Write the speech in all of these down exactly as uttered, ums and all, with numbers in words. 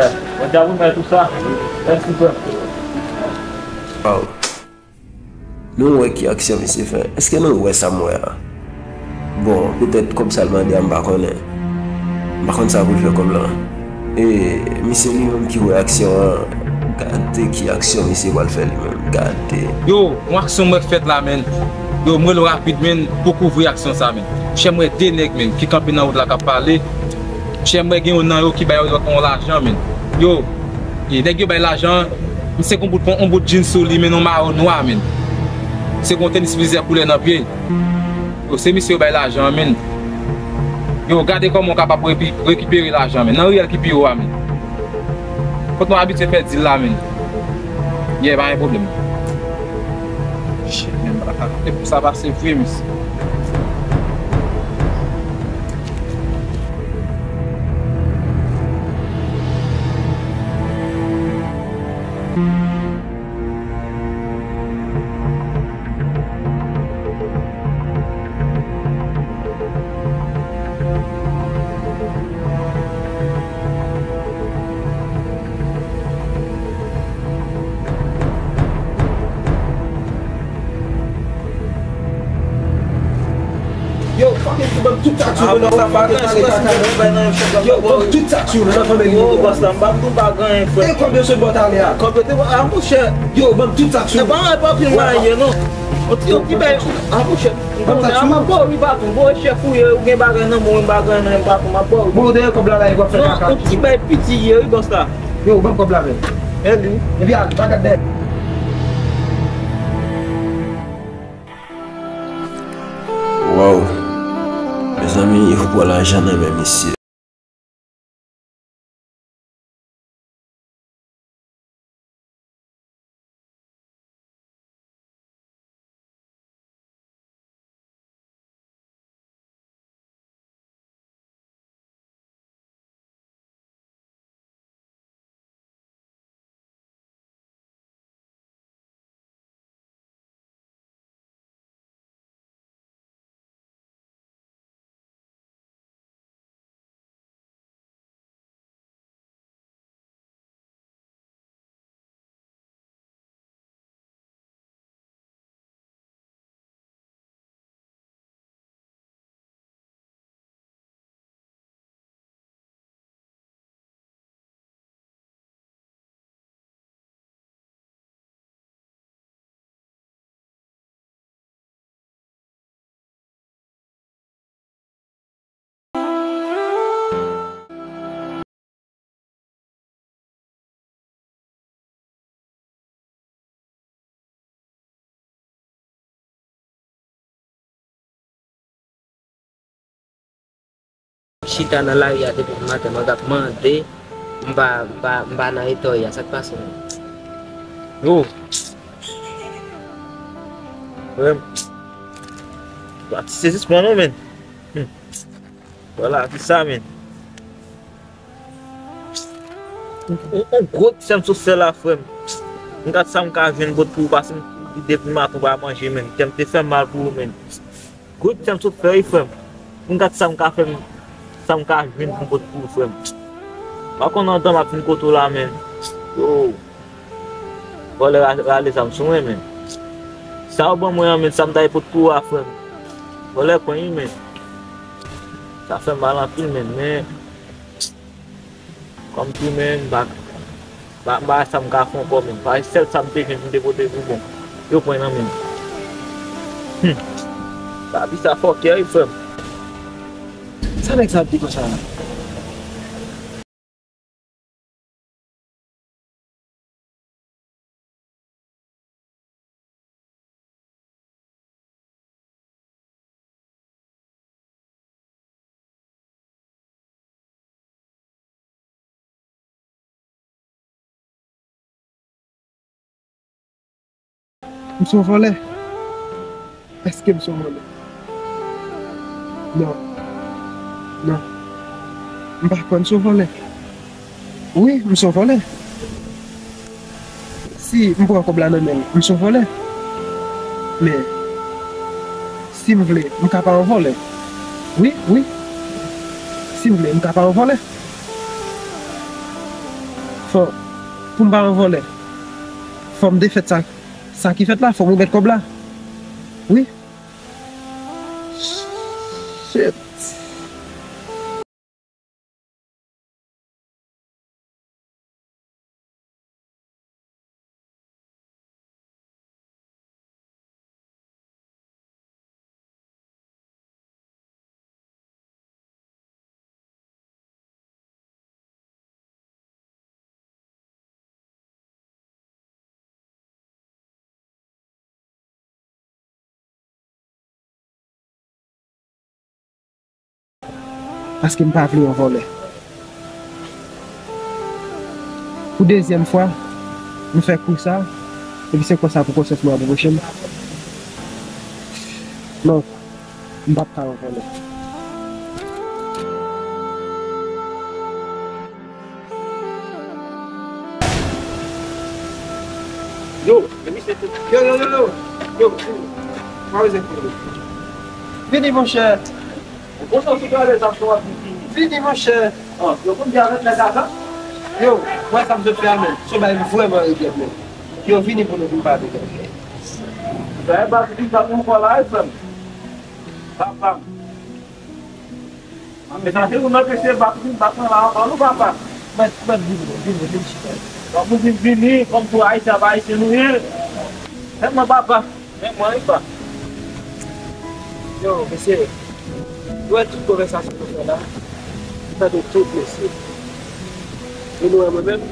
Yeah. Mwen te ap remèt ou sa. Mèsi, frè. Waw. Nou wè ki aksyon misye fè. Èske nou wè sa m wè a? Bon, petèt kòb sa l mande a, m pa konnen. M pa konn sa pou l fè kòb la. E misye li menm ki wè aksyon an, gade ki aksyon misye pral fè li menm. Gade. Yo, yon aksyon m wè k fèt la, menn. Yo, m rele w rapid, menn, pou kouvri aksyon sa, menn. Chè m wè de nèg, menn, ki kanpe nan wout la k ap pale. Chè m wè gen youn nan yo ki bay lòt yon lajan, menn. Yo, e nèg yo bay lajan, misye gen yon bout, yon bout jeans sou li, menn, yon mayo nwa, menn. Se gen yon tenis plizyè koulè nan pye. Yo, se misye yo bay lajan an, menn. Yo, gade kòman w kapab repi-, rekipere lajan, menn. Nan riyèl ki pi wo a, menn. Kot nou abitye fè dil la, menn. Yeah, pa gen pwoblèm. Shit, menn, pa ka kite pou sa pase vre, mesye. Yo, fucking, ban m tout sa k sou nou, non, fucking pale kaka, non. Yo, ban m tout sa k sou nou, non, fanmi. Yo, bòs la, m pa pou bagay, frè. E kòb yo sot bò talè a? Kòb yo te, a, monchè. Yo, ban m tout sa k sou nou. E pa, e pa anpil bagay, non. On ti, on ti bagay. A, monchè. M ap ba w wi, patwon. Bon, chèf ou ye, ou gen bagay nan men w, m bagay nan men m, patwon, m ap ba w wi. Bon, ou te gen kòb la, la, e w ap fè kaka. Non, on ti bagay piti ye wi, bòs la. Yo, ban m kòb la, men. E li. Epi al, pa gad dèyè. Waw. Mezanmi, yo pran lajan nan men misye. chita nan lari a depi maten, mwen ap mande, m pa, m pa, m pa nan eta w ye a, sa k pase menm? Yo, frè m, pati sezisman non, menn. Hmm. Vwala, ki sa, menn? On, on, on gwo tè m sot fè la, frè m. M gad sa m ka jwenn bòt pou ou, paske m, depi maten ou pa manje, menn. Tè m te fè mal pou ou, menn. Gwo tè m sot fè, wi, frè m. M gad sa m ka fè, sa m ka jwenn pou m bòt pou ou, frè m. Pa konn andan m ap vin kote w la, menn. Yo. Vòlè ra-, rale zam sou mwen, menn. Sa ou ban mwen an, menn, sa m ta pote pou ou a, frè m. Vòlè pran wi, menn. Sa fè m mal anpil, menn, men kòmsi, menn, m pa, m pa, m pa wè sa m ka fè ankò, menn. Paske sèl sa m te jwenn pou m te pote pou bon, yo pran nan men m. Hmm. Papi sa fòkè wi, frè m. Sa nèg sa ap di konsa la? M se yon vòlè? Èske m se yon vòlè? Non. Non. M pa kwè m se yon vòlè. Wi, m se yon vòlè. Si m pran kòb la nan men l, m se yon vòlè. Men, si m vle, m ka pa yon vòlè. Wi, wi. Si m vle, m ka pa yon vòlè. Fò, pou m pa yon vòlè, fò m defèt sa, sa ki fèt la, fò m remèt kòb la. Wi. Shit. Paske m pa vle yon vòlè. Pou dezyèm fwa, m fè kou sa, epi se konsa pou konsyans mwen ap reproche m. Non, m p ap ka yon vòlè. Yo, men misye te... Yo, yo, yo, yo. Yo, yo. Mwen bezwen konnen. Vini, monchè. Bon, sa, sou gade sa, sa w ap di vini. Vini, monchè. Ah, yo konn di avèk nèg ata? Yo, mwen sa m sot fè a, men. Se yon bagay vrèman regrèt, men. Yo, vini pou nou vin pale, men. Bagay ba vin pa yon fwa la, e frè m. Papa m. Mezanmi, ou nan mesye bat vin bat nan la ankò nou papa. Mèt, mèt vini, vini, vin chita. Donk ou vin vini, kòm tou Ayisyen ap Ayisyen nou ye. Mèt mwen papa, mèt mwen wi pa. Yo, mesye, nou wè tout konvèsasyon nou fè la, nou tande tout mesye. E nou wè mwen menm,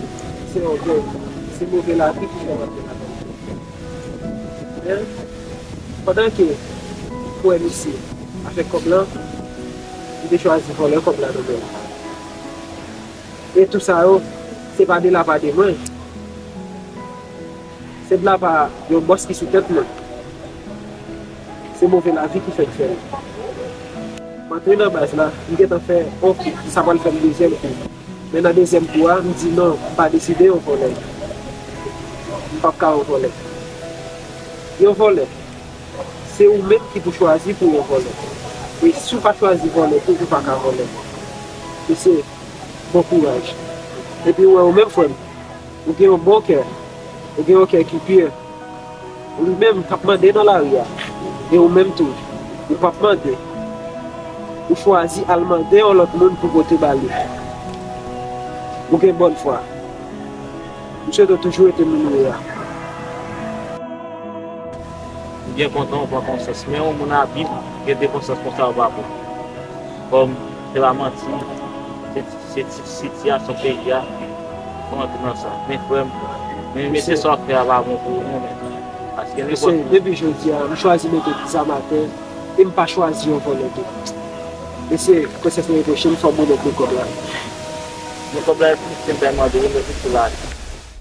se yon gèy, se move lavi ki fè m antre ladan l. Men, pandan ke m kwè misye avèk kòb lan, m te chwazi vòlè kòb la nan men l. E tou sa yo, se pa de la pa de mwen. Se de la pa yon bòs ki sou tèt mwen. Se move lavi ki fè m fè l. M antre nan baz la, m gentan fè yon kou, sa pral fè m dezyèm kou. Men nan dezyèm kou a, m di non, m pa deside yon vòlè. M p ap ka yon vòlè. Yon vòlè, se ou menm ki pou chwazi pou yon vòlè. E si w pa chwazi vòlè tou, ou pa ka vòlè. Mesye, bon kouraj. Epi ou wè ou menm frè m, ou gen yon bon kè, ou gen yon kè ki pi. Ou menm k ap mande nan lari a, e ou menm tou, ou p ap mande. Ou chwazi al mande yon lòt moun pou pote ba li. Ou gen bòn fwa. M swete w toujou rete moun ou ye a. M byen kontan ou pran konsyans, men yon moun abit gen de konsyans konsa ou pa bon. Kòm se pa manti, se, se ti sitiyasyon peyi a, nou antre nan sa. Men frè m, men mesye sa w ap fè a pa bon pou ou non, men. Paske nenpòt moun. Mesye, depi jodi a, m chwazi mete zam atè e m pa chwazi yon vòlè tou. Mesye, konsyans mwen reproche m, fò m remèt nou kòb la. Bon, kòb la, se m te mande, remèt li sou la.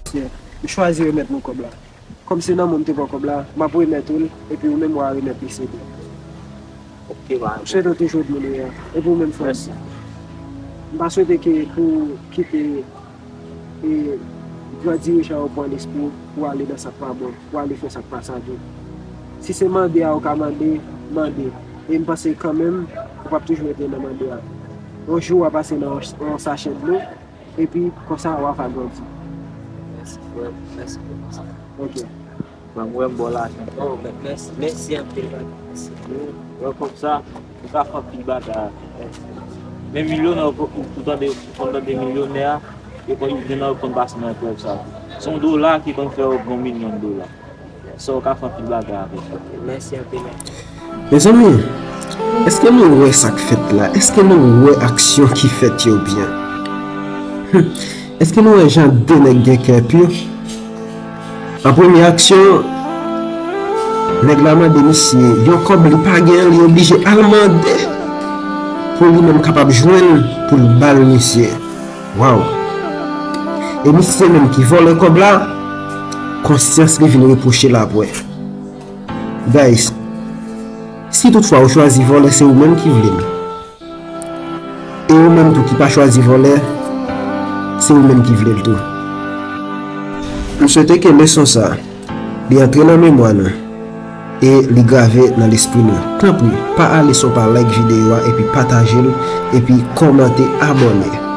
Mesye, m chwazi remèt nou kòb la. Kòm se nan men w m te pran kòb la, m ap remèt ou l, epi ou menm w a remèt misye tou. Ok, ba. M swete w te jwenn moun ou ye a. Epi ou menm, frè m. Mèsi. M pa swete ke pou w kite e gran dirijan yo pran lespri w pou w ale nan sa k pa bon, pou w ale fè sa k pa sa tou. Si se mande a ou ka mande, mande. E m panse kanmenm, ou p ap toujou rete nan mande a. Yon jou w a pase nan yon, yon sachè dlo, epi konsa w a va grandi. Mèsi, frè. Mèsi pou konsèy. Ok. Ban m wè m ba w lajan. Oh, mè-, mèsi, mèsi anpil, mèsi. Ou wè kòb sa, ou ka fè anpil bagay avè l. Men milyonè, ou, ou, ou tande, ou konn tande milyonè a, yo konn, yo konn pase nan eprèv sa tou. Se yon dola ki konn fè w gen yon milyon dola. Sa ou ka fè anpil bagay avè l. Mèsi anpil. Mezanmi, èske nou wè sa k fèt la? Èske nou wè aksyon ki fèt yo byen? Hum, èske nou wè jan de nèg gen kè pi? An premye aksyon, nèg la mande misye yon kòb li pa gen, li oblije al mande pou li menm kapab jwenn pou l ba l misye. Waw! E misye menm ki vòlè kòb la, konsyans li vin repwoche l apre. Guys, si toutfwa ou chwazi vòlè, se ou menm ki vle l. E ou menm tou ki pa chwazi vòlè, se ou menm ki vle l tou. M swete ke leson sa, li antre nan memwa nou e li grave nan lespri nou. Tanpri, pa ale san w pa like videyo a epi pataje l epi kòmante, abòne.